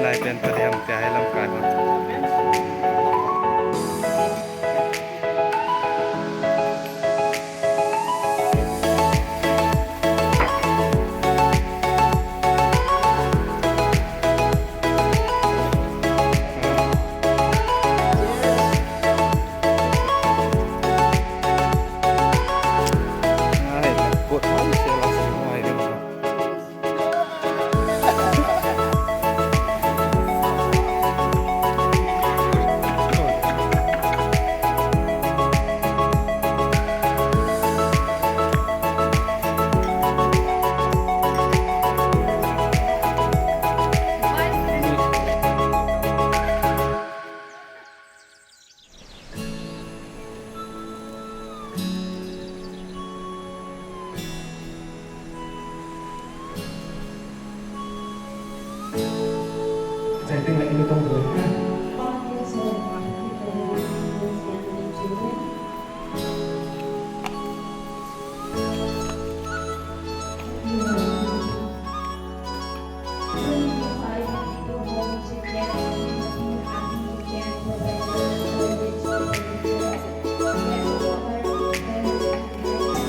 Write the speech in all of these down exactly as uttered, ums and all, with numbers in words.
Pen pa diam te hai lam kai ma.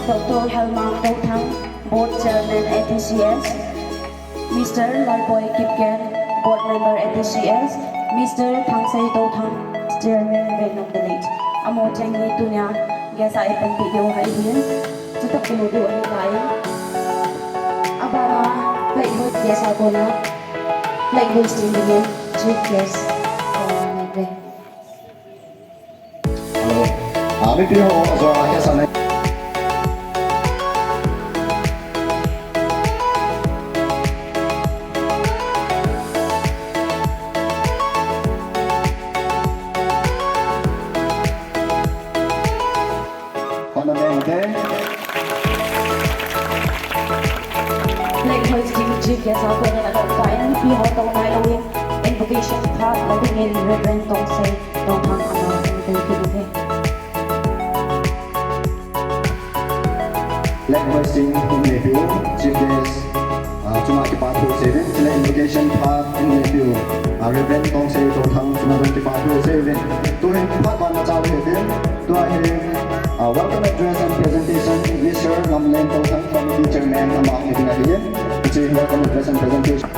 Doctor Helma Touthang, Board Chairman A T C S, Mister Lalboi Kipgen, Board Member A T C S, Mister Thangsei Touthang, Chairman Venom Village. Amaho cheng hi tunia guest a ipanpi diu ahin, chutah kimu diu ahitai. Abana, flag hoist guest a kona, flag hoisting dingin, chief guest, uh, Hello. Ah, mipi ho, ajo a kesa ne. Hona meng te. Flag hoisting chief guest a kona na dong pa in, mipi ho tou nai lou in, invocation phat la dingin Reverend Tongsei Touthang ama in, thank you, okay. Flag hoisting in neipeu, chief guest, ah, chunga kipa thu seuvin, chule invocation phat in neipeu, ah, Reverend Tongsei Touthang chunga dong kipa thu seuvin. Tuhin phat ban na chau hevin, tua hi, ah, welcome address and presentation, Mister Lamlen Touthang, committee chairman, ama hung ding ahi. Hiche welcome address and presentation.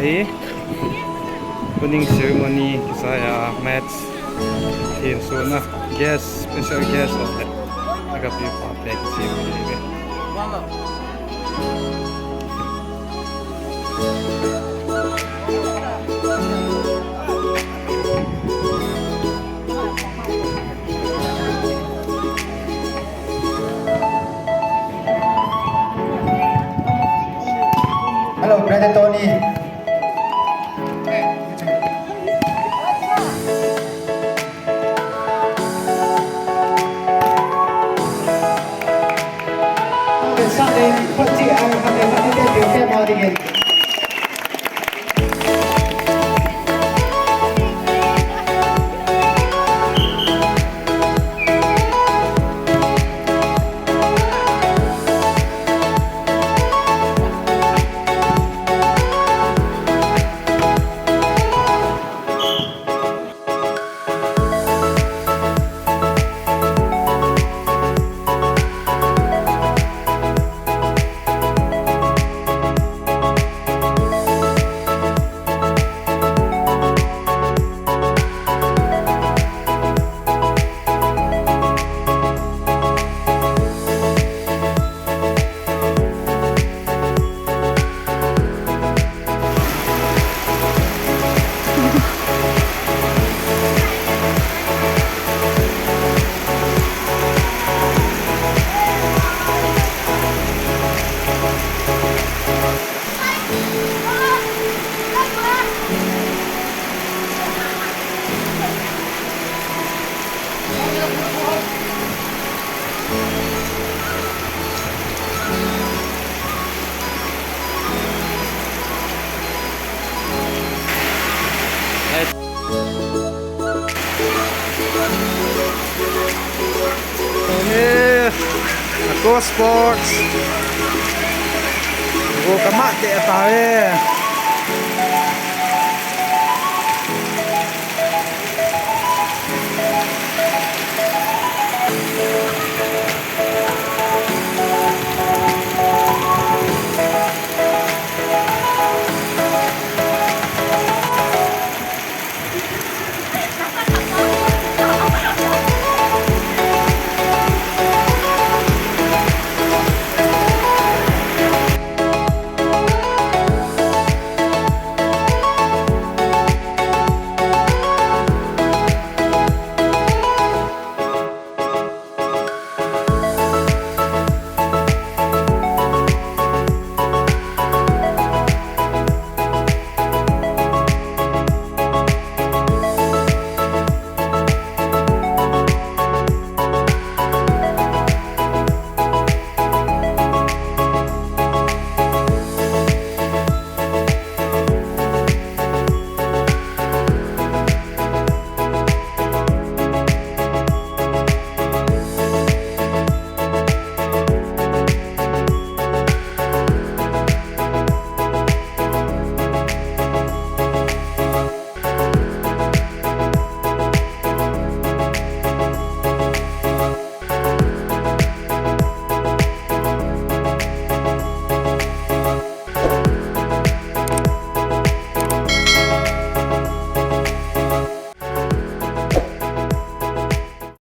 Hi, opening ceremony kisai a match. Hin suna guest, special guest ho te. Aga pi pa te si ni ve. Hello, Brother Tony. Yes, Ako Sports. Ako kamat de tayo.